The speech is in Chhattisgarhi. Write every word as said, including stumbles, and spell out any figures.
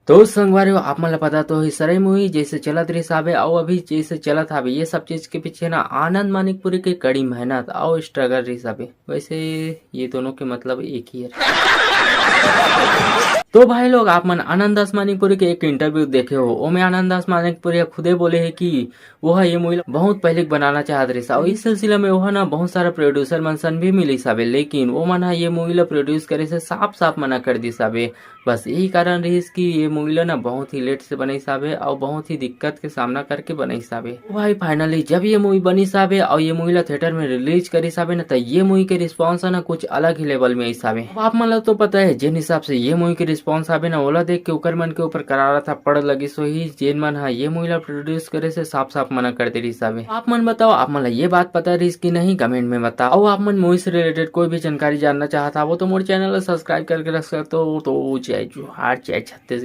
तो संगवारी हो, आप मन ला पता तो ही सरे मूवी जैसे चलत रहिस हाबे, अउ अभी जैसे चलत हाबे, ये सब चीज के पीछे ना आनंद मानिकपुरी के कड़ी मेहनत अउ स्ट्रगल रहिस हाबे। वैसे ये दोनों के मतलब एक ही है। तो भाई लोग, आप मन आनंद दास मानिकपुरी के एक इंटरव्यू देखे हो, ओमे आनंद दास मानिकपुरी खुदे बोले है कि वो ह ये मूवी ला बहुत पहले बनाना चाहत रहिस, अउ इस सिलसिला में वो ह ना बहुत सारा प्रोड्यूसर मन सन भी मिलिस हाबे, लेकिन वो मन ह ये मूवी ला प्रोड्यूस करे से साफ साफ मना कर दिस हाबे। बस यही कारण रहिस कि ये मूवी ला ना बहुत ही लेट से बनाइस हाबे अउ बहुत ही दिक्कत के सामना करके बनाइस हाबे। भाई, फाइनली जब ये मूवी बनिस हाबे अउ ये मूवी ला थिएटर में रिलीज करिस हाबे ना, त ये मूवी के रिस्पॉन्स ना कुछ अलग ही लेवल में आइस हाबे। अब आप मन ला तो पता है, जिन हिसाब से ये मूवी के रिस्पॉन्स हाबे ना, ओला देख के ओकर मन के ऊपर करारा थप्पड़ लगिस होही, जेन मन हा ये मूवी ला प्रोड्यूस करे से साफ साफ मना कर दे रहिस हाबे। आप मन बताओ, आप मन ला ये बात पता रहिस कि नहीं, कमेंट में बताओ। अउ आप मन मूवी से रिलेटेड कोई भी जानकारी जानना चाहत हावो तो मोर चैनल ला सब्सक्राइब करके रख सकते हो। तो जय जोहार, जय छत्तीसगढ़।